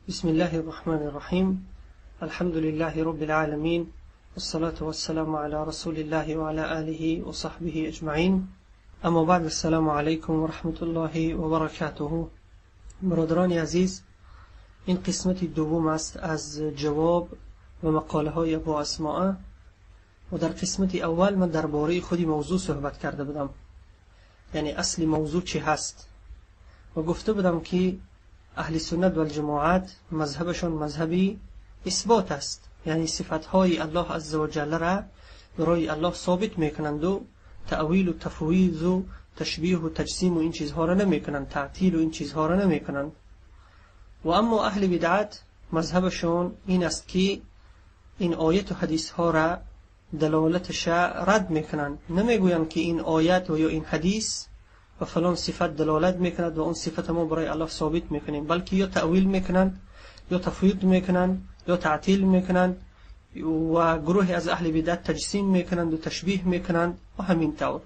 بسم الله الرحمن الرحيم. الحمد لله رب العالمين، والصلاة والسلام على رسول الله وعلى آله وصحبه أجمعين. اما بعد، السلام علیکم و رحمت الله و برکاته. برادران عزیز، این قسمت دوم است از جواب و مقاله های ابو اسماء و در قسمت اول من درباره خودی موضوع صحبت کرده بودم، یعنی اصل موضوع چی هست، و گفته بودم که اهل سنت و الجماعت مذهبشان مذهبی اثبات است، یعنی صفتهای الله عزوجل را برای الله ثابت میکنند و تأویل و تفویض و تشبیه و تجسیم و این چیزها را نمیکنند، تعطیل و این چیزها را نمیکنند. و اما اهل بدعت مذهبشون این است که این آیت و حدیث ها را دلالتش رد میکنند، نمیگویند که این آیت و یا این حدیث و فلان صفت دلالت میکند و اون صفت ما برای الله ثابت میکنیم، بلکه یا تأویل میکنند یا تفویض میکنند یا تعطیل میکنند و گروهی از اهل بدعت تجسیم میکنند و تشبیه میکنند و همین طور.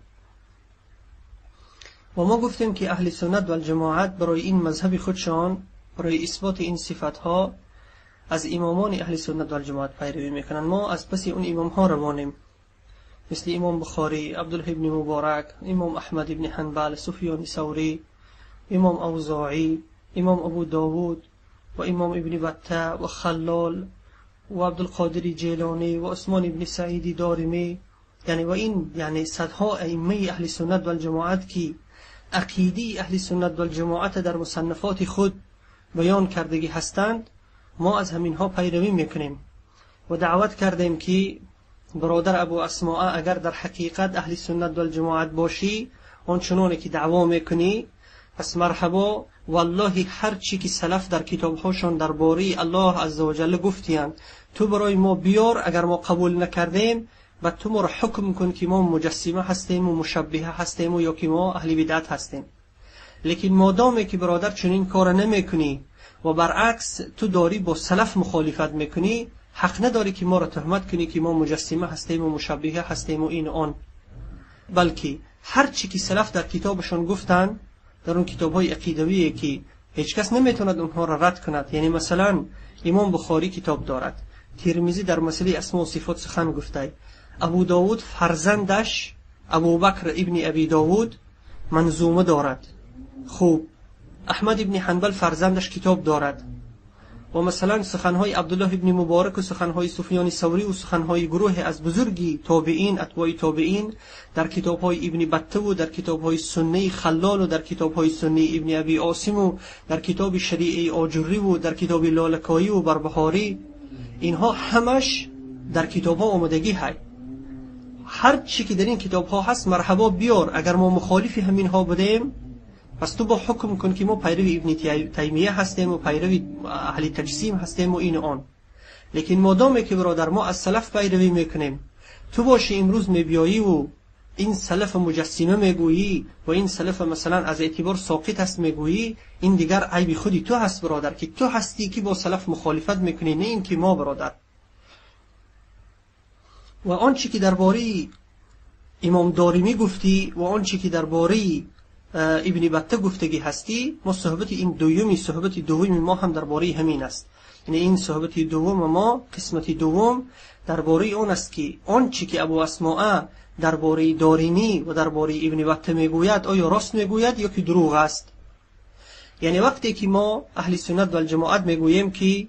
و ما گفتیم که اهل سنت و الجماعت برای این مذهب خودشان، برای اثبات این صفت ها از امامان اهل سنت و الجماعت پیروی میکنند. ما از پس اون امام ها روانیم، مثل امام بخاری، عبدالله ابن مبارک، امام احمد ابن حنبل، سفیان ثوری، امام اوزاعی، امام ابو داود و امام ابن بطه و خلال و عبدالقادر جیلانی و عثمان ابن سعید دارمی، یعنی و این یعنی صدها ائمه اهل سنت و الجماعت که عقیده اهل سنت و الجماعت در مصنفات خود بیان کردگی هستند، ما از همین ها پیروی میکنیم و دعوت کردیم که برادر ابو اسماء اگر در حقیقت اهل سنت و الجماعت باشی، آنچنانه که دعوا میکنی، پس مرحبا، والله هر چی که سلف در کتابهاشان درباره الله عزوجل گفتیند تو برای ما بیار، اگر ما قبول نکردیم و تو ما را حکم کن که ما مجسمه هستیم و مشبهه هستیم و یا که ما اهل بدعت هستیم. لیکن مادامی که برادر چنین کار نمیکنی و برعکس تو داری با سلف مخالفت میکنی، حق نداری که ما را تهمت کنی که ما مجسمه هستیم و مشبهه هستیم و این آن، بلکه هر چی که سلف در کتابشان گفتن، در اون کتاب‌های عقیدوی که هیچ کس نمیتواند اونها را رد کند، یعنی مثلا امام بخاری کتاب دارد، ترمذی در مسئله اسما و صفات سخن گفته، ابو داود فرزندش ابوبکر ابن ابی داود منظومه دارد، خوب احمد ابن حنبل فرزندش کتاب دارد، و مثلا سخنهای عبدالله ابن مبارک و سخنهای سفیان ثوری و سخنهای گروه از بزرگی تابعین، اتباع تابعین در کتابهای ابن بطه و در کتابهای سنی خلال و در کتابهای سنی ابن ابی عاصم و در کتاب شریعه آجری و در کتاب لالکایی و بربهاری، اینها همش در کتابها آمدگی های. هر چی که در این کتابها هست مرحبا بیار، اگر ما مخالف همینها بودیم پس تو با حکم کن که ما پیرو ابن تیمیه هستیم و پیرو اهل تجسیم هستیم و این آن. لیکن مادامی که برادر ما از سلف پیروی میکنیم، تو باشی امروز میبیایی و این سلف مجسمه میگویی و این سلف مثلا از اعتبار ساقط است میگویی، این دیگر عیب خودی تو هست برادر، که تو هستی که با سلف مخالفت میکنی، نه این که ما برادر. و آنچه که درباره امام دارمی گفتی و آنچه که درباره ابن بطه گفتگی هستی، ما صحبت این دومی، صحبت دومی ما هم درباره همین است. یعنی این صحبت دوم ما، قسمت دوم درباره آن است که آنچه که ابو اسماء درباره دارمی و درباره ابن بطه میگوید آیا راست میگوید یا که دروغ است. یعنی وقتی که ما اهل سنت و الجماعت میگوییم که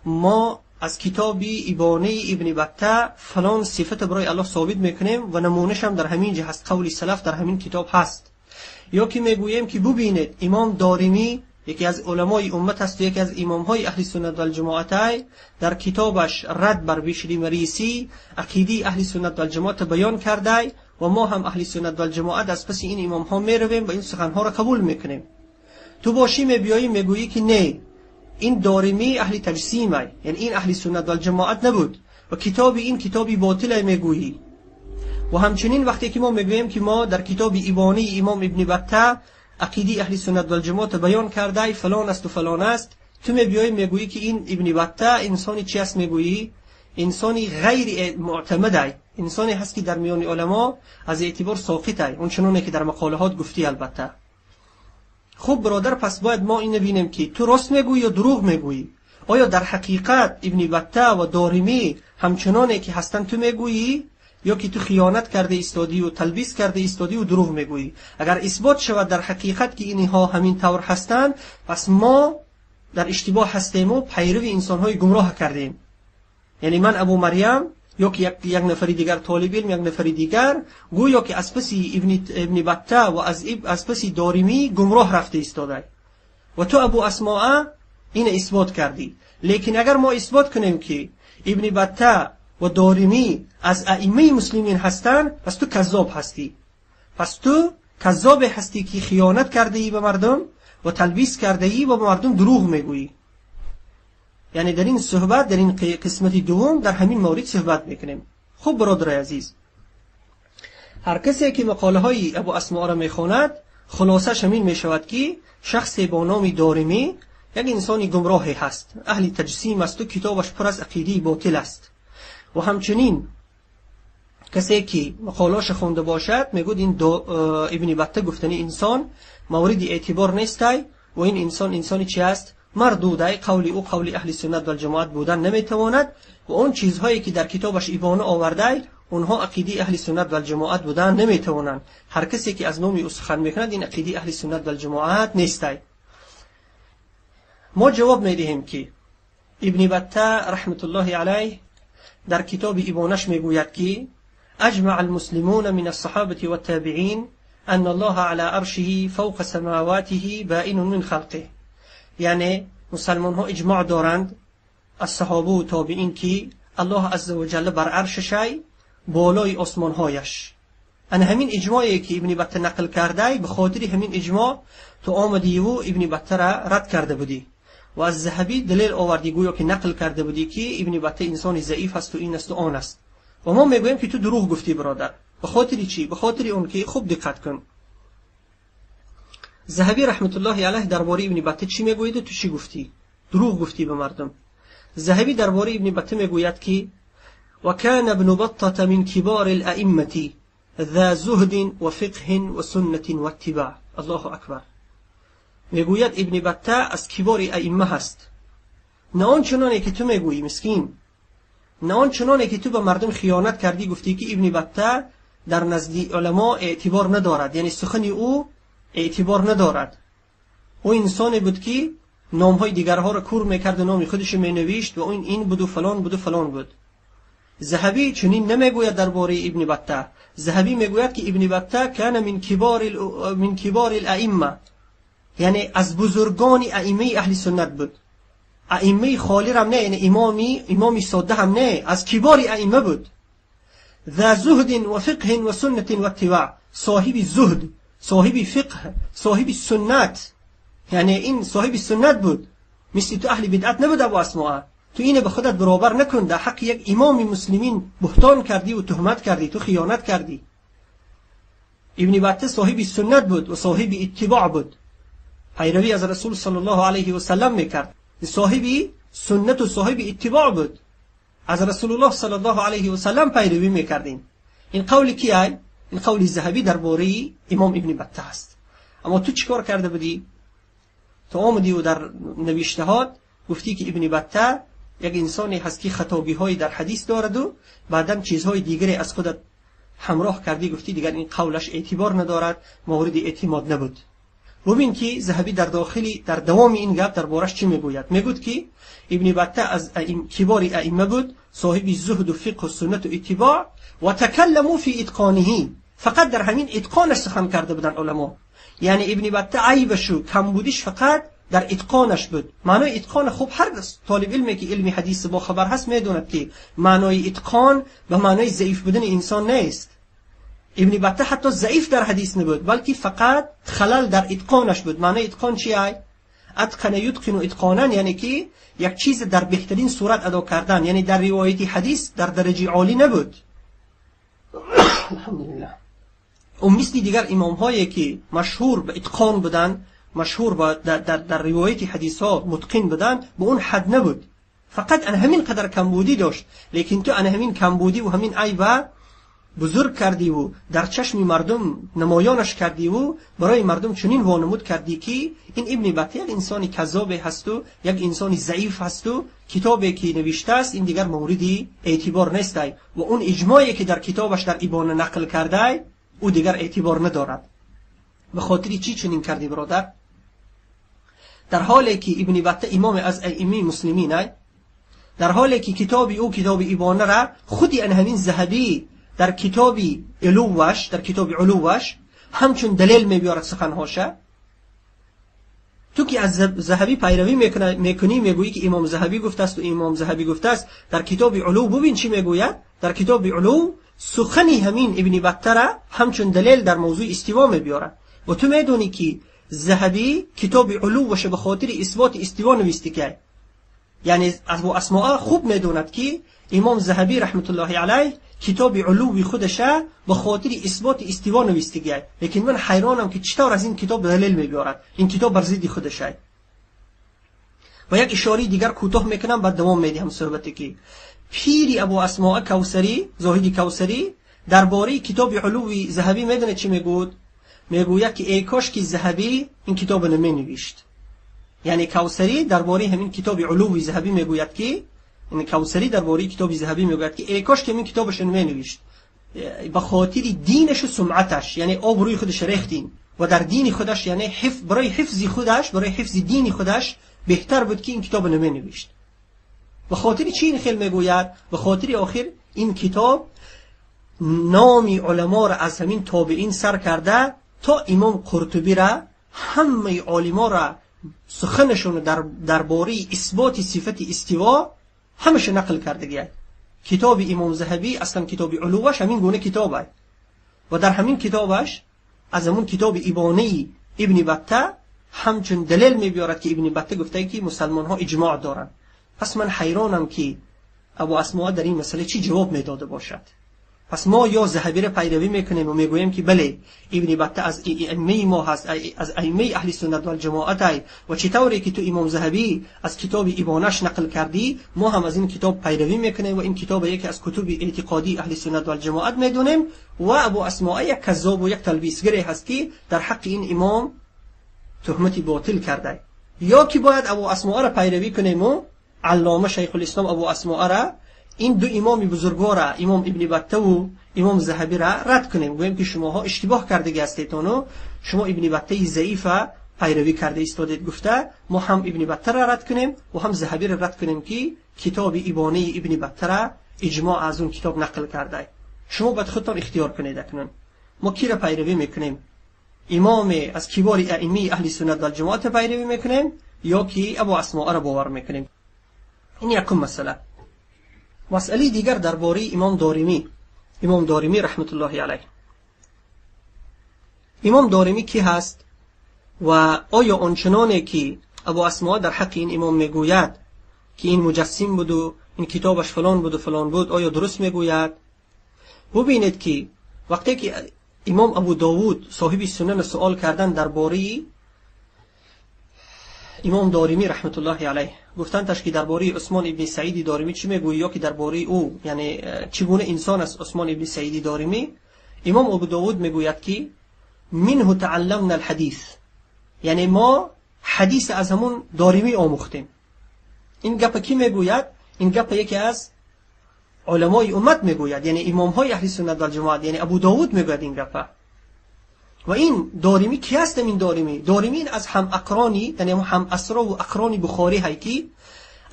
ما از کتاب ابانه ابن بطه فلان صفت برای الله ثابت میکنیم و نمونهش هم در همین جه هست، قول سلف در همین کتاب هست، یا که میگوییم که ببینید امام دارمی یکی از علمای امت است و یکی از امامهای اهل سنت و الجماعت، در کتابش رد بر بشری مریسی عقیده اهل سنت و الجماعت بیان کرده و ما هم اهل سنت و الجماعت از پس این امام ها میرویم و این سخنها را قبول میکنیم. تو باشی میبیایی میگویی که نه، این دارمی اهل تجسیمه، یعنی این اهل سنت و الجماعت نبود و کتاب این کتابی باطل میگویی. و همچنین وقتی که ما میگوییم که ما در کتاب ابانه امام ابن بطه عقیده اهل سنت و الجماعت بیان کرده فلان است و فلان است، تو میبیایی میگویی که این ابن بطه انسانی چی است میگویی؟ انسانی غیر معتمده، انسانی هست که در میان علما از اعتبار ساقطه، اون چنونه که در مقالهات گفتی البته. خب برادر، پس باید ما اینو ببینیم که تو راست میگویی یا دروغ میگویی. آیا در حقیقت ابن بطه و دارمی همچنانه که هستند تو میگویی، یا که تو خیانت کرده ایستادی و تلبیس کرده ایستادی و دروغ میگویی؟ اگر اثبات شود در حقیقت که اینها همین طور هستند، پس ما در اشتباه هستیم و پیرو انسانهای گمراه کردیم. یعنی من ابو مریم یا که یک نفری دیگر طالب علم، یک نفری دیگر گویا که از پس ابن بطه و از پس دارمی گمراه رفته ایستاده و تو ابو اسماء این اثبات کردی. لیکن اگر ما اثبات کنیم که ابن بطه و دارمی از ائمه مسلمین هستند، پس تو کذاب هستی، پس تو کذاب هستی که خیانت کرده ای به مردم و تلبیس کرده ای و به مردم دروغ میگویی. یعنی در این صحبت، در این قسمت دوم در همین مورد صحبت میکنیم. خب برادر عزیز، هر کسی که مقاله های ابو اسماء را میخواند، خلاصش همین میشود که شخص با نام دارمی یک انسان گمراهی هست، اهل تجسیم است و کتابش پر از عقیده باطل است. و همچنین کسی که مقالاش خونده باشد میگوید این ابن بطه گفتنی انسان مورد اعتبار نیست و این انسان انسانی چی است؟ مردوده، قول او قول اهل سنت و الجماعت بودن نمیتواند و اون چیزهایی که در کتابش ابانه آورده اونها عقیده اهل سنت و الجماعت بودن نمیتوانند. هر کسی که از نام او سخن میکند این عقیده اهل سنت و الجماعت نیست. ما جواب میدهیم که ابن بطه رحمت الله علیه در کتاب ابانش میگوید که اجمع المسلمون من الصحابة والتابعین ان الله على عرشه فوق سماواته بائن من خلقه. یعنی مسلمان ها اجماع دارند از صحابه و تابعین که الله عز وجل بر عرشش بالای آسمان هایش. انا همین اجماعی که ابن بطه نقل کرده، به خاطر همین اجماع تو آمدی و ابن بطه را رد کرده بودی و از ذهبی دلیل آوردی، گویا که نقل کرده بودی که ابن بطه انسان ضعیف است و این است و آن است. و ما میگوییم که تو دروغ گفتی برادر. به خاطر چی؟ به خاطر اون که خوب دقت کن، ذهبی رحمت الله علیه درباره ابن بطه چی میگوید و تو چی گفتی؟ دروغ گفتی به مردم. ذهبی درباره ابن بطه میگوید که وكان ابن بطة من كبار الأئمة ذا زهد وفقه وسنة واتباع. الله اکبر. میگوید ابن بطه از کبار ائمه هست، نه آن چنانه که تو میگویی مسکین، نه آن چنانه که تو به مردم خیانت کردی گفتی که ابن بطه در نزد علما اعتبار ندارد، یعنی سخن او اعتبار ندارد. او انسانی بود که نامهای دیگرها را کور میکرد و نام خودش مینوشت و این بود و فلان بود و فلان بود. ذهبی چنین نمیگوید درباره ابن بطه. ذهبی میگوید که ابن بطه کان من کبار الائمه، یعنی از بزرگان ائمه اهل سنت بود. ائمه خالی هم نه، یعنی امامی ساده هم نه، از کبار ائمه بود. ذا زهد و فقه و سنت و اتباع، صاحب زهد، صاحب فقه، صاحب سنت، یعنی این صاحب سنت بود. مثل تو اهل بدعت نبود ابو اسماء. تو اینه به خودت برابر نکن، در حق یک امام مسلمین بهتان کردی و تهمت کردی، تو خیانت کردی. ابن بطه صاحب سنت بود و صاحب اتباع بود، پیروی از رسول صلی الله علیه و سلم میکرد، صاحب سنت و صاحب اتباع بود، از رسول الله صلی الله علیه و سلم پیروی میکردیم. این قول کیه؟ این قول ذهبی درباره امام ابن بطه است. اما تو چیکار کرده بودی؟ تو آمدی و در نوشتهات گفتی که ابن بطه یک انسانی هست که خطاگی های در حدیث دارد و بعدم چیزهای دیگری از خودت همراه کردی، گفتی دیگر این قولش اعتبار ندارد، مورد اعتماد نبود. ببین که ذهبی در داخلی در دوام این گپ دربارش چی میگوید؟ میگوید که ابن بطه از کبار ائمه بود، صاحب زهد و فقه و سنت و اتباع و تکلموا فی اتقانه، فقط در همین اتقانش سخن کرده بودن علما. یعنی ابن بطه عیبش و کمبودیش فقط در اتقانش بود. معنای اتقان خوب هر طالب علمی که علمی حدیث با خبر هست میدوند که معنای اتقان به معنای ضعیف بودن انسان نیست. ابن بطه حتی ضعیف در حدیث نبود، بلکه فقط خلل در اتقانش بود. معنای اتقان چیه؟ اتقن یتقن اتقانا، یعنی که یک چیز در بهترین صورت ادا کردن، یعنی در روایت حدیث در درجه عالی نبود. الحمدلله. و مثل دیگر امام هایی که مشهور به اتقان بودن، مشهور با در روایت حدیث ها متقن بودن، به اون حد نبود، فقط ان همین قدر کمبودی داشت. لیکن تو ان همین کمبودی و همین عیب بزرگ کردی و در چشم مردم نمایانش کردی و برای مردم چنین وانمود کردی که این ابن بطه یک انسان کذاب هست و یک انسان ضعیف هست و کتابی که نوشته است این دیگر موردی اعتبار نیست و اون اجماعی که در کتابش در ابانه نقل کرده او دیگر اعتبار ندارد. به خاطر چی چنین کردی برادر؟ در حالی که ابن بطه امام از ائمه مسلمین، در حالی که کتاب او کتاب ابانه را خودی ان همین ذهبی در کتاب علوش، در کتاب علوش همچون دلیل میبیارد سخنهاشه. تو که از ذهبی پیروی میکنی میگویی که امام ذهبی گفته است و امام ذهبی گفته است، در کتاب علو ببین چی میگوید. در کتاب علو سخنی همین ابن بطه را همچون دلیل در موضوع استوا میبیارد و تو میدونی که ذهبی کتاب علوش به خاطر اثبات استوا نوشته که، یعنی ابو اسماء خوب میدوند که امام ذهبی رحمت الله علیه کتاب علوی خودشه به خاطر اثبات استوا نوشته، لیکن من حیرانم که چطور از این کتاب دلیل میبیارد، این کتاب بر ضد خودشه. و یک اشاره دیگر کوتاه میکنم بعد دوام میدهم صحبتی که پیری ابو اسماء کوثری، زاهد کوثری، درباره کتاب علوی ذهبی میدونه چی میگود؟ میگوید که ای کاش که ذهبی این کتاب نمینوشت. یعنی کوثری درباره همین کتاب علوی ذهبی میگوید که، این کوثری درباره کتاب ذهبی میگوید که ای کاش که این کتابش نمینوشت، به خاطر دینش و سمعتش، یعنی آبروی خودش ریختین و در دین خودش، یعنی برای حفظ خودش، برای حفظ دین خودش بهتر بود که این کتاب نمینوشت. به خاطر چی این خیل میگوید؟ به خاطر آخر این کتاب نام علما را از همین تابعین سر کرده تا امام قرطبی را، همه عالما را سخنشون درباره اثبات صفت استوا همش نقل کرده. کتاب امام ذهبی اصلا کتاب علوش همین گونه کتابه و در همین کتابش از همون کتاب ابانه ابن بطه همچون دلیل میبیارد که ابن بطه گفته که مسلمان ها اجماع دارند. پس من حیرانم که ابو اسماء در این مسئله چی جواب میداده باشد. پس ما یا ذهبی را پیروی میکنیم و میگوییم که بله ابن بطه از ائمه ما هست، از ائمه اهل سنت و الجماعت، و چطوری که تو امام ذهبی از کتاب ابانش نقل کردی ما هم از این کتاب پیروی میکنیم و این کتاب یکی از کتب اعتقادی اهل سنت و الجماعت میدونیم و ابو اسماء یک کذاب و یک تلبیسگر هست که در حق این امام تهمت باطل کرده. یا که باید ابو اسماء را پیروی کنیم و علامه شیخ الاسلام ابو اسماء را، این دو امام بزرگوار را، امام ابن بطه و امام ذهبی را رد کنیم، گوییم که شماها اشتباه کرده هستید و شما ابن بطه ضعیف پیروی کرده ایستادید گفته، ما هم ابن بطه را رد کنیم و هم ذهبی را رد کنیم که کتاب ابانه ابن بطه را اجماع از اون کتاب نقل کرده. شما باید خودتان اختیار کنید اکنون ما کی را پیروی میکنیم، امام از کبار ائمه اهل سنت و الجماعت پیروی میکنیم یا که ابو اسماء را باور میکنیم. این یکم مسئله. مسئله دیگر درباره امام دارمی، امام دارمی رحمت الله علیه. امام دارمی کی هست و آیا آنچنانه که ابو اسماء در حق این امام میگوید که این مجسم بود و این کتابش فلان بود و فلان بود، آیا درست میگوید؟ ببینید که وقتی که امام ابو داود صاحب سنن سوال کردن درباره امام دارمی رحمت الله علیه، گفتند که درباره عثمان ابن سعید دارمی چی میگویی یا که درباره او، یعنی چگونه انسان است عثمان ابن سعید دارمی؟ امام ابو داود میگوید که منه تعلمنا الحدیث، یعنی ما حدیث از همون دارمی آموختیم. این گپ کی میگوید؟ این گپ یکی از علمای امت میگوید، یعنی امام های اهل سنت و جماعت، یعنی ابو داود میگوید این گپ. و این دارمی کی هست؟ این دارمی، دارمی از هم اقرانی، یعنی هم عصر و اقرانی بخاری هایی که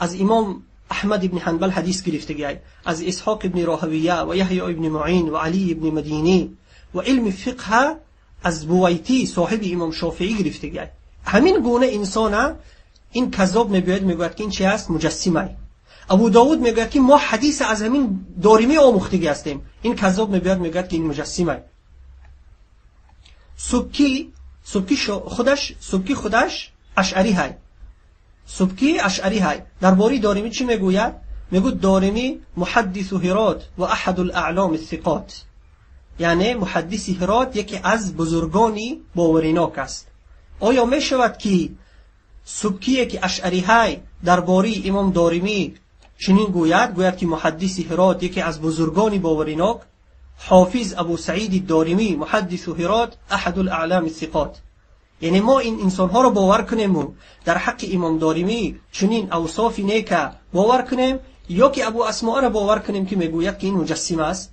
از امام احمد ابن حنبل حدیث گرفته، از اسحاق ابن راهویه و یحیی ابن معین و علی ابن مدینی و علم فقه از بویتی صاحب امام شافعی گرفته. همین گونه انسان این کذاب میگوید، میگوید که این چی است؟ مجسمه. ابو داود میگوید که ما حدیث از همین دارمی آموختگی هستیم. این کذاب میگوید، میگوید که این مجسمه. سبکی خودش اشعری های، سبکی اشعری های. درباره دارمی چی میگوید؟ میگوید دارمی محدث هرات و احد الاعلام الثقات، یعنی محدث هرات یکی از بزرگانی باوریناک است. آیا میشود که سبکی که اشعری های درباره امام دارمی چنین گوید، گوید که محدث هرات یکی از بزرگانی باوریناک؟ حافظ ابو سعید دارمی محدث هرات احد الاعلام الثقات. یعنی ما این انسانها رو باور کنیم و در حق امام دارمی چنین اوصاف نیک باور کنیم، یا که ابو اسماء را باور کنیم که میگوید که این مجسمه است.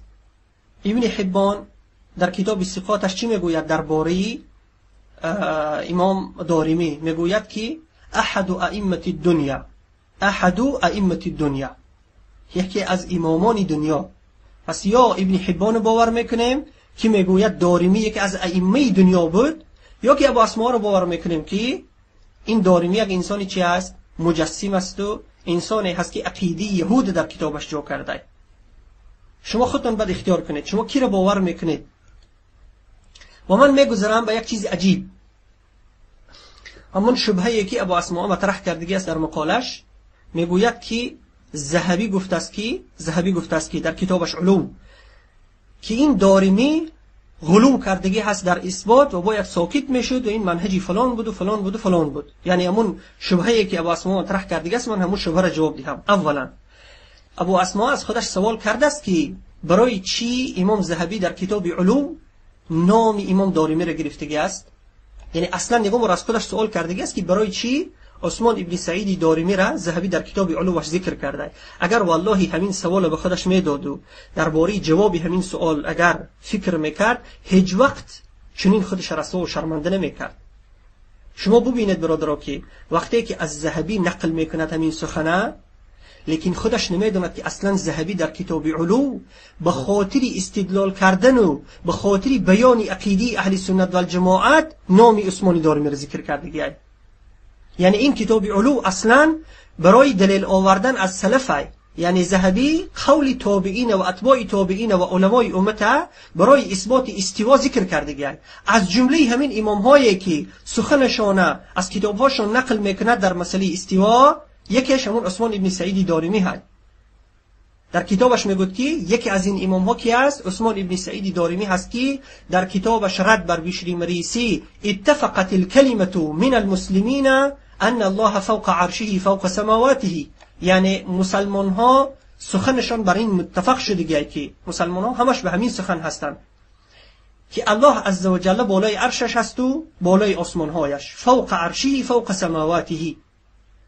ابن حبان در کتاب ثقاتش چی میگوید درباره امام دارمی؟ میگوید که احد ائمه الدنیا، احد ائمه الدنیا، یکی از امامان دنیا. پس یا ابن حبان باور میکنیم که میگوید دارمی یکی از ائمه دنیا بود، یا که ابو اسماء رو باور میکنیم که این دارمی یک انسانی چی است؟ مجسم است و انسانی هست که عقیده یهود در کتابش جا کرده. شما خودتون باید اختیار کنید شما کی رو باور میکنید. و من میگذرم به یک چیز عجیب، همون شبهه که ابو اسماء مطرح کردگی است در مقالش. میگوید که ذهبی گفته است که، ذهبی گفته است که در کتابش علو که این دارمی غلو کردگی هست در اثبات و باید ساکت میشد و این منهجی فلان بود و فلان بود و فلان بود. یعنی همون شبهه که ابو اسماء مطرح کردگی است، من همون شبهه را جواب دهم. اولا ابو اسماء از خودش سوال کرده است که برای چی امام ذهبی در کتاب علو نام امام دارمی را گرفتگی است؟ یعنی اصلا نگم از خودش سوال کردگی است که برای چی عثمان ابن سعید دارمی را ذهبی در کتاب علوش ذکر کرده. اگر والله همین سوال به خودش میداد و درباره جواب همین سوال اگر فکر میکرد، هیچ وقت چنین خودش رسوا و شرمنده نمیکرد. شما ببینید برادرها که وقتی که از ذهبی نقل میکند همین سخنه، لیکن خودش نمیداند که اصلا ذهبی در کتاب علو به خاطر استدلال کردن و به خاطر بیان عقیده اهل سنت و الجماعت نام عثمان دارمی را ذکر کردگی. یعنی این کتاب علو اصلا برای دلیل آوردن از سلف، یعنی ذهبی قول تابعین و اتباع تابعین و علمای امت برای اثبات استوا ذکر کردگی. از جمله همین امام هایی که سخنشان از کتابهاشون نقل میکند در مسئله استوا، یکیش همون عثمان ابن سعید دارمی هست. در کتابش میگوید که یکی از این امام ها کی است؟ عثمان ابن سعید دارمی هست که در کتابش رد بر بشری مریسی اتفقت الکلمه من المسلمین ان الله فوق عرشه فوق سماواته. یعنی مسلمان ها سخنشان بر این متفق شده که مسلمان ها همش به همین سخن هستند که الله عزوجل بالای عرشش هست و بالای آسمان هایش، فوق عرشه فوق سماواته.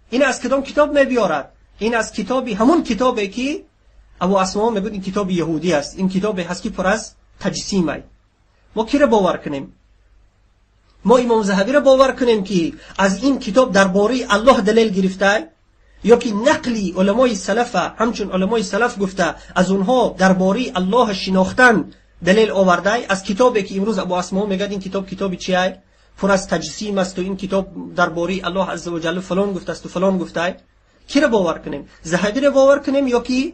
این از کدام کتاب میبیارد؟ این از کتابی، همون کتابی که ابو اسماء میگوید این کتاب یهودی است، این کتاب هست که پر از تجسیم است. ما کی را باور کنیم؟ ما امام ذهبی را باور کنیم که از این کتاب درباره الله دلیل گرفته، یا که نقلی علمای سلف همچون علمای سلف گفته از اونها درباره الله شناختن دلیل آورده، از کتابی که امروز ابو اسماء میگه این کتاب کتاب چیه؟ پر از تجسیم است و این کتاب درباره الله عزوجل فلان گفته است و فلان گفته. کی را باور کنیم؟ ذهبی را باور کنیم یا که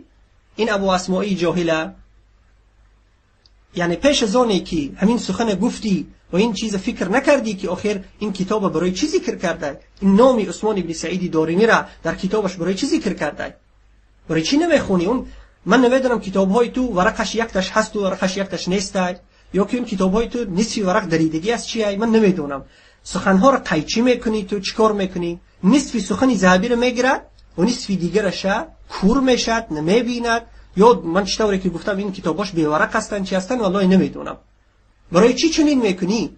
این ابو اسماعی جاهله؟ یعنی پیش از آنی که همین سخن گفتی و این چیز فکر نکردی که آخر این کتاب برای چی ذکر کرده، این نام عثمان ابن سعید دارمی را در کتابش برای چی ذکر کرده، برای چی نمیخونی؟ اون من نمیدونم کتابهای تو ورقش یکتش هست و ورقش یکتش نیست، یا که اون کتابهای تو نصفی ورق دریدگی است چیه، من نمیدونم. سخنها را قیچی میکنی تو، چیکار میکنی؟ نصفی سخنی ذهبی را میگیرد و نصفی دیگرش کور میشد، نمیبیند. یا من چطوری که گفتم این کتاباش بی ورق هستن چی هستن والله نمیدونم. برای چی چنین میکنی؟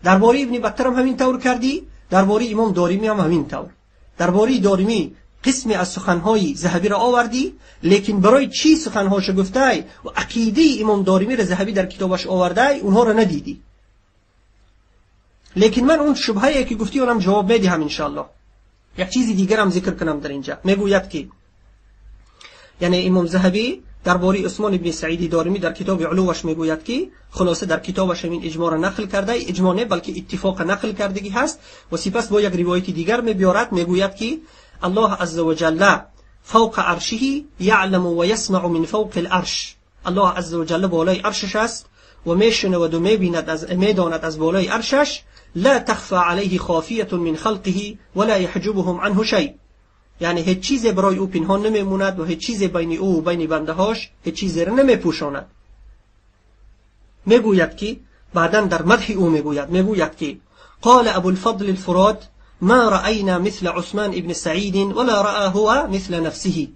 درباره ابن بطر هم همین طور کردی، درباره امام دارمی هم همین طور. درباره دارمی قسمی از سخنهای ذهبی را آوردی، لیکن برای چی سخنهاشو گفته و عقیده امام دارمی را ذهبی در کتابش آورده اونها را ندیدی. لیکن من اون شبهه که گفتی اونم جواب میدهم انشاءالله. یک چیزی دیگر هم ذکر کنم در اینجا. میگوید که یعنی امام ذهبی درباره عثمان ابن سعید دارمی در کتاب علوش میگوید که خلاصه در کتابش همین اجماع را نقل کرده، اجماع نه بلکه اتفاق نقل کردگی هست، و سپس با یک روایت دیگر میبیارد، میگوید که الله عز وجل فوق عرشه یعلم و یسمع من فوق العرش. الله عز وجل بالای عرشش است و میشنود و میبیند از میداند از بالای عرشش. لا تخفى علیه خافیه من خلقه ولا یحجبهم عنه شیء. یعنی هیچ چیزی برای او پنهان نمیموند و هیچ چیزی بین او و بین بندهاش هیچ چیزی را نمیپوشاند. میگوید که بعدا در مدح او میگوید که قال ابو الفضل الفرات ما رأينا مثل عثمان ابن سعید ولا رأى هو مثل نفسه.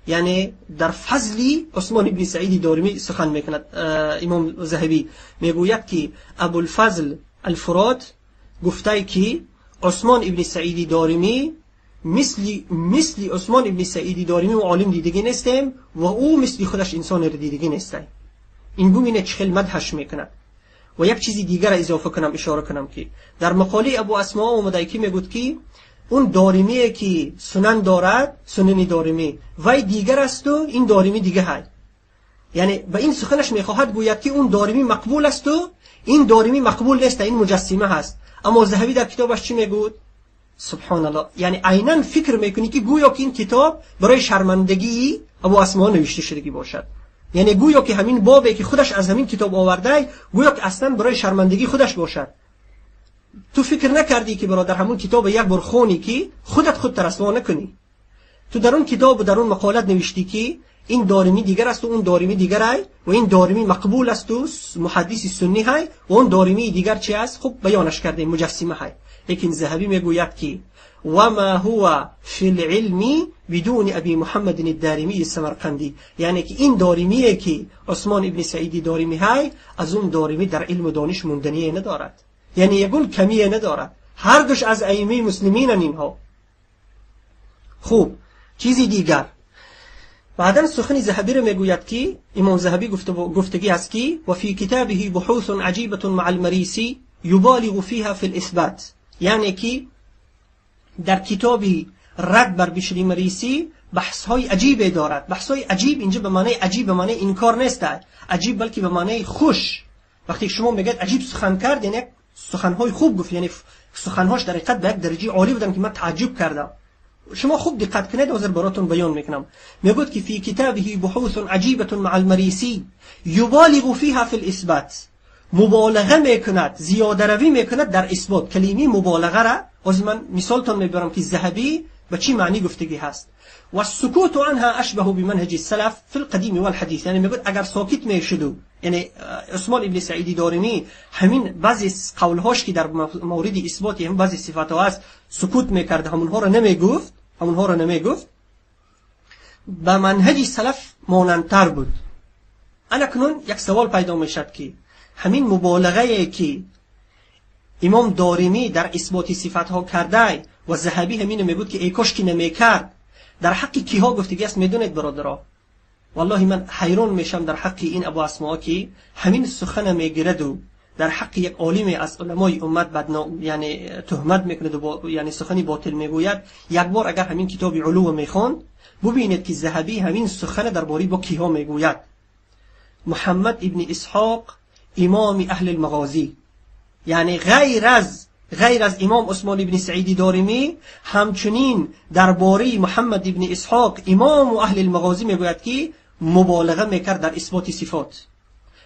یعنی در فضل عثمان ابن سعید دارمی سخن میکند. امام ذهبی میگوید که ابوالفضل الفرات گفته که عثمان ابن سعید دارمی مثل عثمان ابن سعید دارمی و عالم دیدگی نیستیم و او مثل خودش انسان دیدگی نیستیم. این ببینه چه خیلی مدحش میکند. و یک چیزی دیگر اضافه کنم، اشاره کنم که در مقاله ابو اسماء اومده که میگوید که اون دارمی که سنن دارد، سنن دارمی وی دیگر است و این دارمی دیگه های. یعنی به این سخنش میخواهد گوید که اون دارمی مقبول است و این دارمی مقبول نیست، این مجسمه هست. اما ذهبی در کتابش چی میگوید؟ سبحان الله، یعنی عینا فکر میکنی که گویا که این کتاب برای شرمندگی ابو اسماء نوشته شدگی باشد. یعنی گویا که همین بابی که خودش از همین کتاب آورده، گویا که اصلا برای شرمندگی خودش باشد. تو فکر نکردی که برادر همون کتاب یک بار خونی که خودت خود ترسوا نکنی. تو در اون کتاب و در اون مقالت نوشتی که این دارمی دیگر است و اون دارمی دیگر های و این دارمی مقبول است و محدث سنی های و اون دارمی دیگر چی است؟ خب بیانش کرده، مجسمه های. لیکن ذهبی میگوید که وما هو فی العلم بدون ابی محمد الدارمی السمرقندی، یعنی که این دارمیه که عثمان ابن سعیدی دارمی های از اون دارمی در علم و دانش موندنی ندارد، یعنی یگون کمیه ندارد. هر دوش از ائمه مسلمین اینها. خوب، چیزی دیگر بعدا سخن ذهبی رو میگوید که امام ذهبی گفتگی است که و فی کتابه بحوث عجیبة مع المریسی یبالغ فیها فی الاثبات، یعنی که در کتابی رد بر بشری مریسی بحث های عجیبی دارد. بحث های عجیب اینجا به معنی عجیب به معنی انکار نیست، عجیب بلکه به معنی خوش. وقتی شما میگید عجیب سخن کرد، یعنی سخنهای خوب گفت، یعنی سخنهاش در حقیقت به یک درجه عالی بودن که من تعجب کردم. شما خوب دقت کنید، حاضر براتون بیان میکنم. میگوید که فی کتابه بحوث عجیبة مع المریسی یبالغ فیها فی الاثبات، مبالغه میکند، زیاده روی میکند در اثبات. کلمه مبالغه را از من مثالتون میبرم که ذهبی به چی معنی گفتگی هست. و السکوت عنها اشبه بمنهج السلف فی القدیم والحدیث، یعنی میگوید اگر ساکت میشد، یعنی عثمان ابن سعید دارمی همین بعضی قولهاش که در مورد اثبات هم بعضی صفات هست سکوت میکرد، همونها را نمیگفت، همونها را نمیگفت، به منهج سلف مانندتر بود. اکنون یک سوال پیدا میشد که همین مبالغه که امام دارمی در اثبات صفات ها کرده و ذهبی همین میگفت که ای کاش که نمیکرد، در حق کیها گفتگی است؟ میدونید برادرها، والله من حیران میشم در حق این ابو اسماء که همین سخن میگیرد و در حق یک عالم از علمای امت بدنام، یعنی تهمت میکند و یعنی سخنی باطل میگوید. یک بار اگر همین کتاب علو میخوند، ببینید که ذهبی همین سخن درباره با کیها میگوید. محمد ابن اسحاق امام اهل المغازی، یعنی غیر از امام عثمان ابن سعید دارمی، همچنین درباره محمد ابن اسحاق امام اهل المغازی میگوید که مبالغه میکرد در اثبات صفات.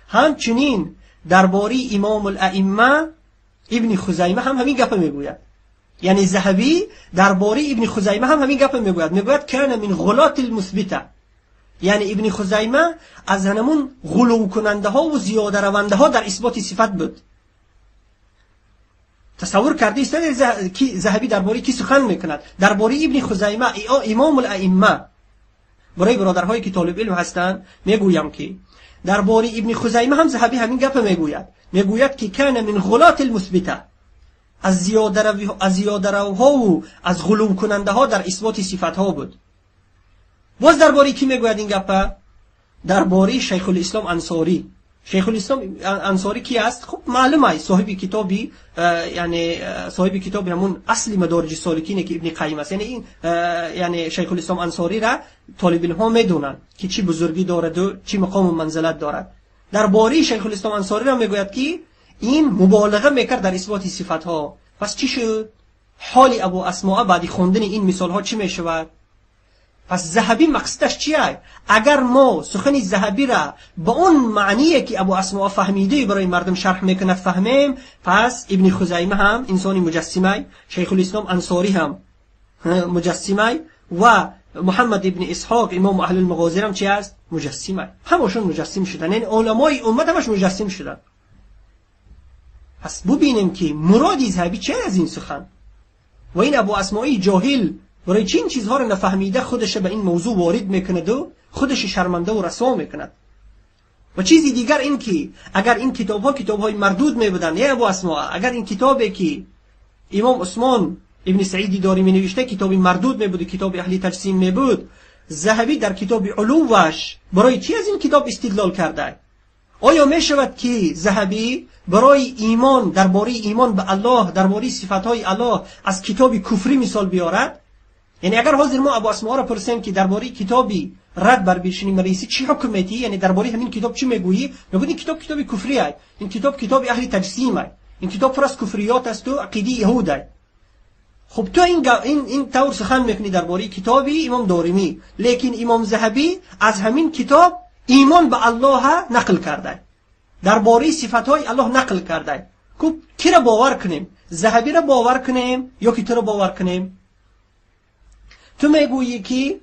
همچنین درباره امام الائمه ابن خزیمه هم همین گپ میگوید. یعنی ذهبی درباره ابن خزیمه هم همین گپ میگوید، میگوید کان من غلات المثبته، یعنی ابن خزیمه از همون غلو کننده ها و زیاده رونده ها در اثبات صفت بود. تصور کرده است که ذهبی درباره کی سخن میکند؟ درباره ابن خزیمه امام الائمه. برای برادرهایی که طالب علم هستند میگویم که درباره ابن خزیمه هم ذهبی همین گپ میگوید، میگوید که کان من غلات المثبته، از زیاده روها و از غلو کننده ها در اثبات صفت ها بود. باز درباره کی میگوید این گپ؟ درباره شیخ الاسلام انصاری. شیخ الاسلام انصاری کی است؟ خب معلومه، صاحب کتابی، یعنی صاحب کتاب همون اصل مدارج سالکینه که ابن قیم است. یعنی این یعنی شیخ الاسلام انصاری را طالب علم ها میدونن که چی بزرگی دارد و چی مقام و منزلت دارد. درباره شیخ الاسلام انصاری را میگوید که این مبالغه میکرد در اثبات صفت ها. پس چی شد حال ابو اسماء بعد خوندن این مثال ها چی میشود؟ پس ذهبی مقصدش چیه؟ اگر ما سخن ذهبی را به اون معنیه که ابو اسماء فهمیده برای مردم شرح میکند فهمیم، پس ابن خزیمه هم انسانی مجسمه، شیخ الاسلام انصاری هم مجسمه، و محمد ابن اسحاق امام اهل المغازی هم چی است؟ مجسمه. همشون مجسم شدن، یعنی علمای امت همش مجسم شدن. پس ببینیم که مراد ذهبی چه از این سخن؟ و این ابو اسماء جاهل برای چی این چیزها را نفهمیده خودش به این موضوع وارد میکند و خودش شرمنده و رسوا میکند؟ و چیزی دیگر این که اگر این کتاب ها کتاب های مردود می بودند، یا ابو اسماء، اگر این کتابی که امام عثمان ابن سعید دارمی نوشته کتاب مردود می بود، کتاب اهل تجسیم می بود، ذهبی در کتاب علوش برای چی از این کتاب استدلال کرده؟ آیا می شود که ذهبی برای ایمان، درباره ایمان به الله، درباره صفات های الله از کتاب کفری مثال بیارد؟ یعنی اگر حاضر ما ابو اسماء را پرسیم که درباره کتابی رد بر بشر مریسی چی حکم میتی، یعنی درباره همین کتاب چی میگویی، میگویی این کتاب کتاب کفری است، این کتاب کتاب اهل تجسیم است، این کتاب پر از کفریات است و عقیده یهود است. خب تو این طور سخن میکنی درباره کتابی امام دارمی، لیکن امام ذهبی از همین کتاب ایمان به الله نقل کرده، درباره صفات الله نقل کرده. خب کی را باور کنیم؟ ذهبی را باور کنیم یا کی تو را باور کنیم؟ تو میگویی که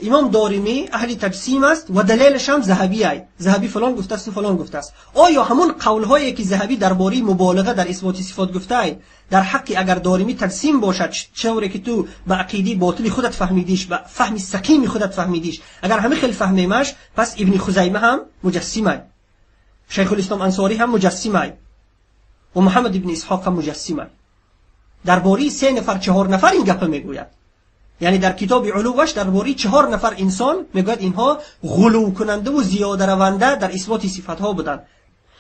امام دارمی اهل تجسیم است و دلیلش هم ذهبی است، ذهبی فلان گفته است و فلان گفته است. آیا همون قول هایی که ذهبی درباره مبالغه در اثبات صفات گفته است در حق اگر دارمی تجسیم باشد، چطوری که تو به عقیده باطل خودت فهمیدیش، به فهم سقیم خودت فهمیدیش، اگر همه خیلی فهمیمش، پس ابن خزیمه هم مجسم است، شیخ الاسلام انصاری هم مجسم است و محمد ابن اسحاق هم مجسم است. درباره 3 نفر 4 نفر این گپ میگوید، یعنی در کتاب علوش درباره 4 نفر انسان میگوید اینها غلو کننده و زیاده رونده در اثبات صفات ها بودند،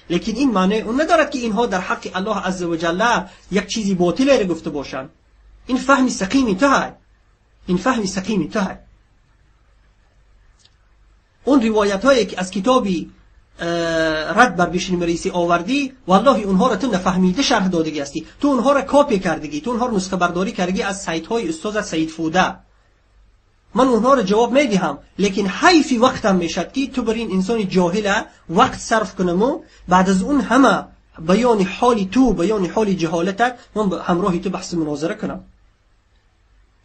لیکن این معنی اون ندارد که اینها در حق الله عز و جل یک چیزی باطل را گفته باشند. این فهم سقیم تو هست، این فهم سقیم تو هست. اون روایت هایی که از کتابی رد بر بشر مریسی آوردی، والله اونها را تو نفهمیده شرح دادگی هستی، تو اونها را کاپی کردگی، تو اونها را نسخه برداری کردگی از سایت های استاد سعید فوده. من اونها را جواب میدهم، لیکن حیفی وقتم میشد که تو بر این انسان جاهل وقت صرف کنم و بعد از اون همه بیان حال تو، بیان حال جهالتت، من همراه تو بحث مناظره کنم.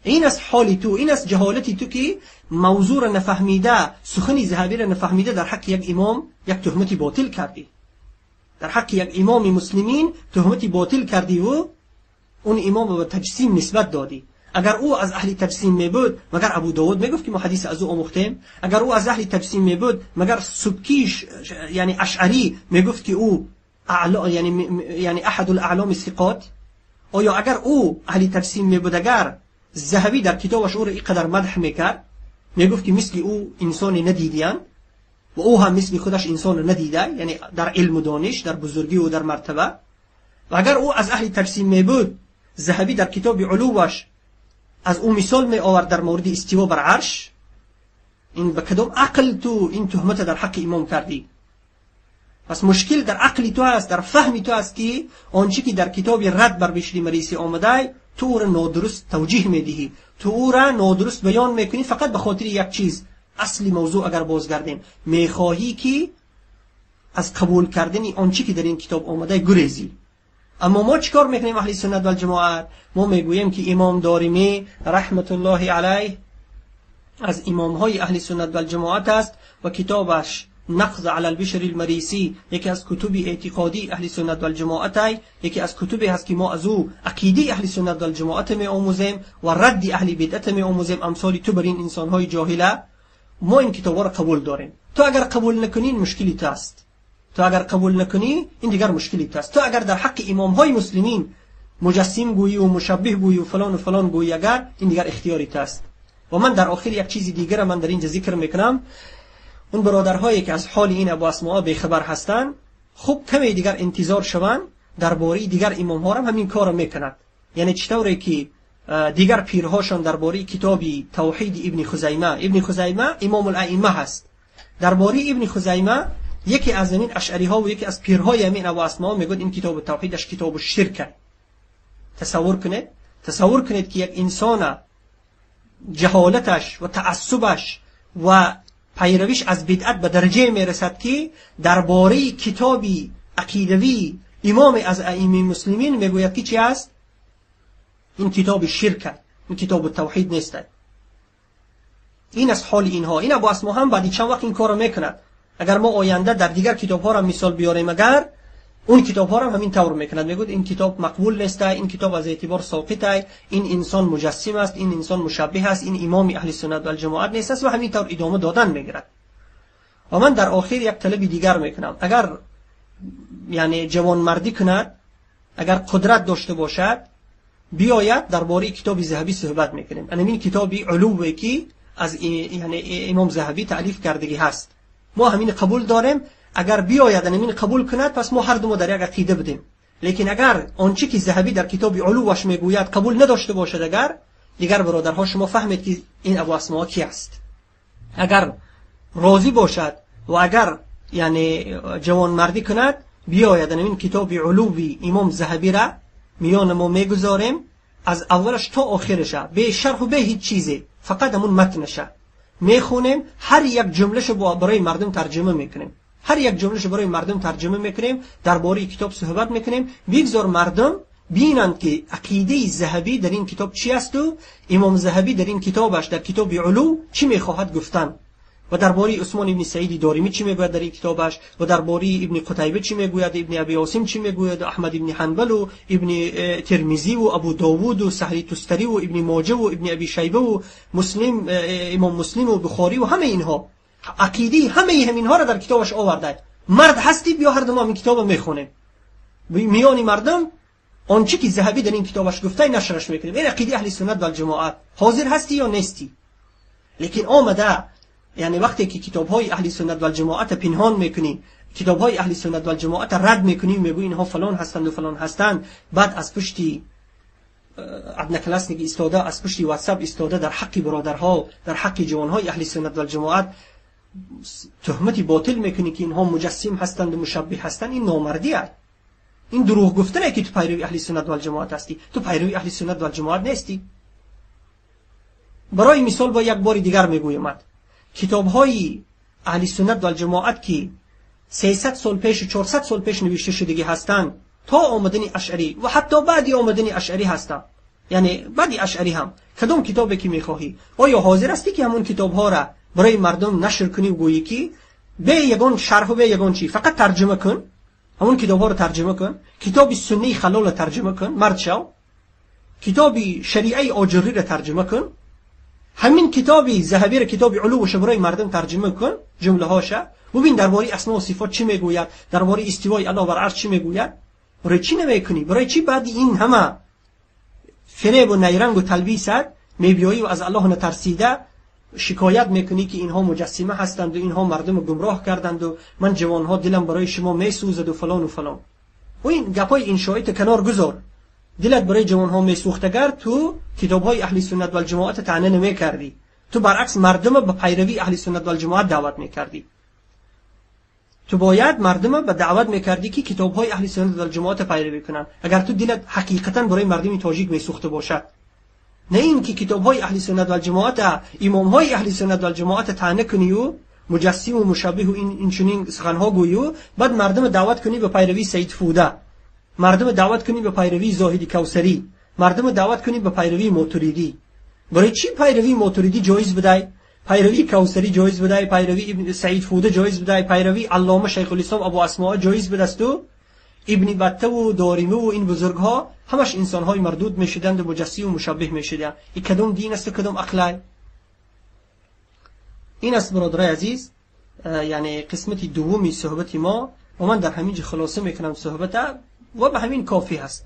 این است حال تو، این است جهالتی تو که موضوع را نفهمیده، سخن ذهبی را نفهمیده در حق یک امام یک تهمت باطل کردی، در حق یک امام مسلمین تهمت باطل کردی و اون امام به تجسیم نسبت دادی. اگر او از اهل تجسیم می بود، مگر ابو داود میگفت که ما حدیث از او آموختیم؟ اگر او از اهل تجسیم می بود، مگر سبکیش یعنی اشعری میگفت که او اعلا، یعنی احد الاعلام الثقات؟ آیا اگر او اهل تجسیم می بود، اگر ذهبی در کتابش او را اینقدر مدح میکرد، میگفت که مثل او انسانی ندیدیان و او هم مثل خودش انسان ندیده، یعنی در علم و دانش، در بزرگی و در مرتبه. و اگر او از اهل تجسیم می بود، ذهبی در کتاب علوش از او مثال می آورد در مورد استوا بر عرش. این به کدام عقل تو این تهمت در حق امام کردی؟ پس مشکل در عقل تو هست، در فهم تو هست که آنچه که در کتاب رد بر بشر مریسی آمده تو او را نادرست توجیه میدهی، تو او را نادرست بیان میکنی، فقط به خاطر یک چیز. اصل موضوع اگر بازگردیم، میخواهی که از قبول کردن آنچه که در این کتاب آمده گریزی. اما ما چیکار میکنیم اهل سنت و الجماعت؟ ما میگوییم که امام دارمی رحمت الله علیه از امام های اهل سنت و الجماعت است و کتابش نقض علی البشر المریسی یکی از کتب اعتقادی اهل سنت و الجماعت، یکی از کتبی هست که ما از او عقیده اهل سنت و الجماعت می آموزیم و رد اهل بدعت می آموزیم. امثال تو بر این انسان های جاهله ما این کتاب را قبول داریم. تو اگر قبول نکنی مشکلی تو است، تو اگر قبول نکنی این دیگر مشکلی تو است. تو اگر در حق امام های مسلمین مجسم گویی و مشبه گویی و فلان و فلان گویی، اگر این دیگر اختیاری تو است. و من در آخر یک چیز دیگر من در اینجا ذکر میکنم. اون برادرهایی که از حال این ابو اسماء بیخبر هستند، خوب کمی دیگر انتظار شوند، درباره دیگر امام ها هم همین کار میکنند. یعنی چطوری که دیگر پیرهاشان درباره کتابی توحید ابن خزیمه، ابن خزیمه امام الائمه هست، درباره ابن خزیمه یکی از این اشعری ها و یکی از پیرهای همین ابو اسماء میگوید این کتاب توحیدش کتاب شرک. تصور کنید، تصور کنید که یک انسان جهالتش و تعصبش و پیرویش از بدعت به درجه میرسد که درباره کتابی عقیدوی امام از ائمه مسلمین میگوید که چی است؟ این کتاب شرک، این کتاب توحید نیست. این از حال اینها. این ابو اسماء هم بعد چند وقت این کارو میکند. اگر ما آینده در دیگر کتاب ها را مثال بیاریم، اگر اون کتاب ها هم همین طور میکند، میگوید این کتاب مقبول نیست، این کتاب از اعتبار ساقط است، این انسان مجسم است، این انسان مشبه است، این امام اهل سنت و الجماعت نیست است و همین طور ادامه دادن میگیرد. و من در آخر یک طلب دیگر میکنم، اگر یعنی جوانمردی کند، اگر قدرت داشته باشد، بیاید درباره کتاب ذهبی صحبت میکنیم. این کتاب علوی که از یعنی امام ذهبی تألیف کردگی هست، ما همین قبول داریم. اگر بیاید همین قبول کند، پس ما هر دو ما در یک عقیده بدیم. لیکن اگر آنچه که ذهبی در کتاب علوش میگوید قبول نداشته باشد، اگر دیگر برادرها شما فهمید که این ابو اسماء کی است. اگر راضی باشد و اگر یعنی جوانمردی کند، بیاید این کتاب علوی امام ذهبی را میان ما میگذاریم، از اولش تا آخرش به شرح و به هیچ چیزی، فقط همون متنشه میخونیم، هر یک جملهش برای مردم ترجمه میکنیم، هر یک جملهش برای مردم ترجمه میکنیم، درباره کتاب صحبت میکنیم، بگذار مردم بینند که عقیده ذهبی در این کتاب چی است و امام ذهبی در این کتابش در کتاب علو چی میخواهد گفتن و درباره عثمان ابن سعید دارمی چی میگوید در این کتابش و درباره ابن قتیبه چی میگوید، ابن ابی عاصم چی میگوید، احمد ابن حنبل و ابن ترمذی و ابو داوود و سهل تستری و ابن ماجه و ابن ابی شیبه و مسلم، امام مسلم و بخاری و همه اینها، عقیده همه اینها را در کتابش آورده. مرد هستی بیا هر دو ما این کتاب میخونیم، میان مردم آنچه که ذهبی در این کتابش گفته نشرش میکنیم. این عقیده اهل سنت و الجماعت. حاضر هستی یا نیستی؟ لیکن آمده یعنی وقتی که کتاب های اهل سنت و الجماعت پنهان میکنی، کتاب های اهل سنت و الجماعت رد میکنی، میگویی اینها فلان هستند و فلان هستند، بعد از پشتی одноклассники ایستاده، از پشتی واتساپ ایستاده، در حق برادرها، در حق جوانهای اهل سنت و الجماعت تهمت باطل میکنی که اینها مجسم هستند و مشبه هستند. این نامردی است، این دروغ گفتنه که تو پیروی اهل سنت و الجماعت هستی. تو پیروی اهل سنت و الجماعت نیستی. برای مثال با یک بار دیگر میگویم، کتاب های اهل سنت و الجماعت که 300 سال پیش، 400 سال پیش نوشته شدگی هستند، تا آمدن اشعری و حتی بعد آمدن اشعری هستند، یعنی بعد اشعری هم کدام کتابی که میخواهی، آیا حاضر هستی که همون کتاب ها را برای مردم نشر کنی و گویی که به یگان شرح و به یگان چی، فقط ترجمه کن، همون کتاب ها را ترجمه کن، کتاب سنی خلال را ترجمه کن، مرد شو، کتاب شریعه آجری را ترجمه کن، همین کتابی ذهبی را، کتاب علوش برای مردم ترجمه کن، جمله هاشه ببین درباره اسما و صفات چی میگوید، درباره استوای الله بر عرش چی میگوید. برای چی نمیکنی؟ برای چی بعد این همه فریب و نیرنگ و تلبیس میبیایی و از الله نترسیده شکایت میکنی که اینها مجسمه هستند و اینها مردم گمراه کردند و من جوانها دلم برای شما میسوزد و فلان و فلان. و این گپای انشایی کنار گذار، دلت برای جوانها میسوخت اگر تو کتابهای اهل سنت و الجماعت طعنه نمیکردی، تو برعکس مردم به پیروی اهل سنت و الجماعت دعوت میکردی. تو باید مردم به دعوت میکردی که کتابهای اهل سنت و الجماعت پیروی کنند، اگر تو دلت حقیقتا برای مردم تاجیک میسوخته باشد، نه اینکه کتابهای اهل سنت و الجماعت، امامهای اهل سنت و الجماعت طعنه کنی و مجسم و مشبه و این چنین سخنها گویی و بعد مردم دعوت کنی به پیروی سید فوده، مردم دعوت کنی به پیروی زاهدی کوثری، مردم دعوت کنی به پیروی ماتریدی. برای چی پیروی ماتریدی جایز بدای، پیروی کوثری جایز بدای، پیروی ابن سعید فوده جایز بدای، پیروی علامه شیخ الاسلام ابو اسماء جایز بدست و ابن بطه و داریمه و این بزرگها همش انسانهای مردود میشدند و مجسم و مشبه میشدند. این کدام دین است و کدام عقل؟ این است برادرای عزیز، یعنی قسمت دومی صحبت ما و من در همینجا خلاصه میکنم صحبت و به همین کافی هست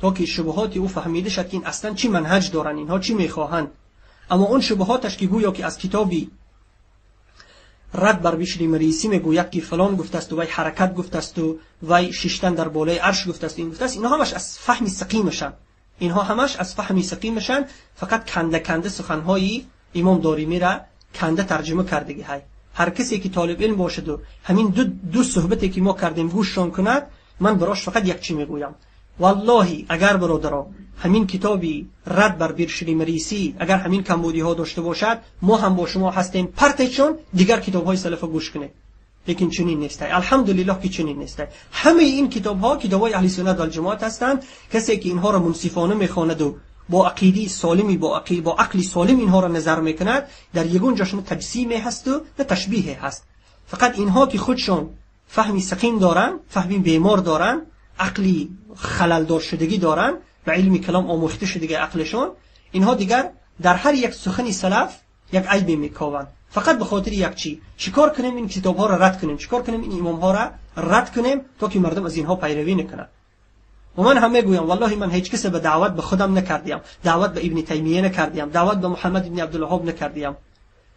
تا که شبهات او فهمیده شد که این اصلا چی منهج دارن، اینها چی میخواهند. اما اون شبهاتش که گویا که از کتابی رد بر بشری مریسی میگوید که فلان گفته است و وی حرکت گفته است و وی ششتن در بالای عرش گفته است، این گفته است، اینها همش از فهم سقیمشن، اینها همش از فهم سقیمشن. فقط کنده کنده سخنهای امام دارمی را کنده ترجمه کردگی های. هر کسی که طالب علم باشد و همین دو صحبتی که ما کردیم گوششان کند، من براش فقط یک چی میگویم، والله اگر برادران همین کتابی رد بر بیرشلی مریسی اگر همین کمبودی ها داشته باشد، ما هم با شما هستیم، پرتشون دیگر کتاب های سلف گوش کنید. لیکن چنین نیست، الحمدلله که چنین نیست. همه این کتاب ها کتاب های اهل سنت و الجماعت هستند. کسی که اینها را منصفانه میخواند و با عقیده سالمی، با عقل سالم اینها را نظر میکند، در یگون جاش نه تجسیم هست و نه تشبیه هست. فقط اینها که خودشان فهمی سقیم دارن، فهمی بیمار دارن، عقلی خللدار شدگی دارن و علمی کلام آموخته شدگی عقلشون، اینها دیگر در هر یک سخنی سلف یک عیبی میکاوند. فقط به خاطر یک چی، چیکار کنیم این کتاب ها را رد کنیم، چیکار کنیم این امام ها را رد کنیم تا که مردم از اینها پیروی نکنند. و من هم میگویم والله من هیچ کس به دعوت به خودم نکردیم، دعوت به ابن تیمیه نکردیم، دعوت به محمد ابن عبدالوهاب نکردیم.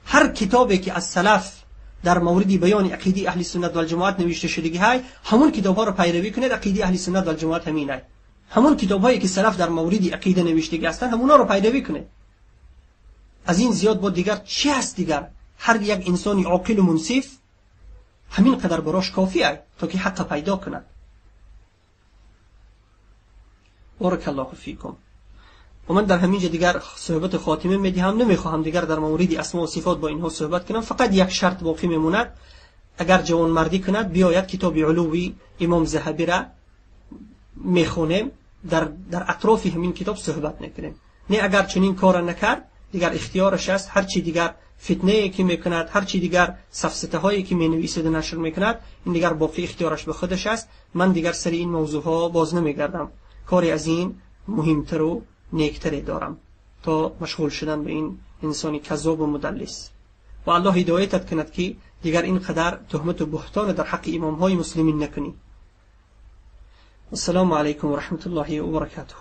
هر کتابی که از سلف در مورد بیان عقیده اهل سنت و الجماعت نوشته شدگی های، همون کتاب ها را پیروی کنید. عقیده اهل سنت و الجماعت همینه. همون کتاب هایی که سلف در مورد عقیده نوشتگی هستند همونا رو پیروی کنید. از این زیاد با دیگر چی هست دیگر؟ هر یک انسانی عاقل و منصف همین قدر براش کافیه تا که حق پیدا کند. بارک الله فیکم. و من در همینجا دیگر صحبت خاتمه میدهم. نمیخواهم دیگر در مورد اسما و صفات با اینها صحبت کنم. فقط یک شرط باقی میموند، اگر جوان مردی کند بیاید کتاب علوی امام ذهبی را میخونیم، در اطراف همین کتاب صحبت میکنیم. نه اگر چنین کار نکرد دیگر اختیارش است، هر چی دیگر فتنه که میکند، هر چی دیگر سفسطه هایی که مینویسد و نشر میکند، این دیگر باقی اختیارش به خودش است. من دیگر سر این موضوع ها باز نمیگردم. کاری از این مهمتر و نیکتری دارم تا مشغول شدن به این انسانی کذاب و مدلس. و الله هدایتت کند که دیگر اینقدر تهمت و بهتان در حق امام های مسلمین نکنی. السلام علیکم و رحمت الله و برکاته.